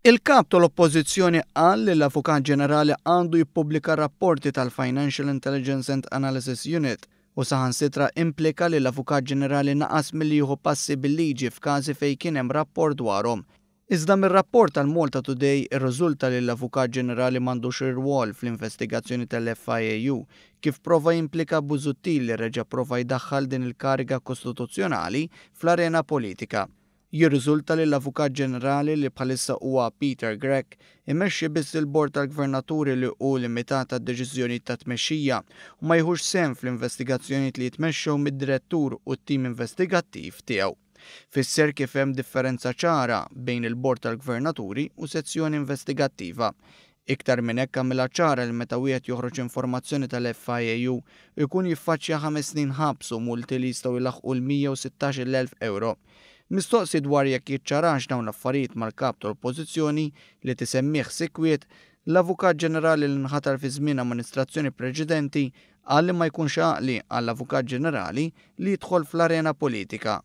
Il-Kap tal-Oppożizzjoni qal li l-Avukat Ġenerali għandu jippubblika rapporti tal-Financial Intelligence and Analysis Unit u saħansitra implika li l-Avukat Ġenerali naqas milli jieħu passi bil-liġi f'każi fejn kien hemm rapport dwarhom. Iżda mir-rapport tal-Malta Today irriżulta li l-Avukat Ġenerali m'għandux irwol fl-investigazzjoni tal-FIAU, kif prova jimplika Busuttil li reġa' prova jdaħħal din il-kariga kostituzzjonali fl-arena politika. Jirriżulta li l-Avukat Ġenerali, li bħalissa huwa Peter Grech, imexxi biss il-Bord tal-Gvernaturi li hu limitat għad-deċiżjonijiet ta' tmexxija u ma jiħux sehem fl-investigazzjonijiet li jitmexxew mid-Direttur u t-tim investigattiv tiegħu. Fisser kif hemm differenza ċara bejn il-Bord tal-Gvernaturi u sezzjoni investigattiva. Iktar minn hekk, għamilha ċara li meta wieħed joħroġ informazzjoni tal-FIAU jkun jiffaċċja 5 snin ħabs u multi li jistgħu jlaħqu l-116,000 euro. Mistoqsi dwar jekk jiċċarax dawn l-affarijiet mal-kap tal-Oppożizzjoni li tisemmih sikwiet, l-Avukat Ġenerali li nħatar fi żmien amministrazzjoni preċedenti qal li ma jkunx għaqli għall-Avukat Ġenerali li jidħol fl-arena politika.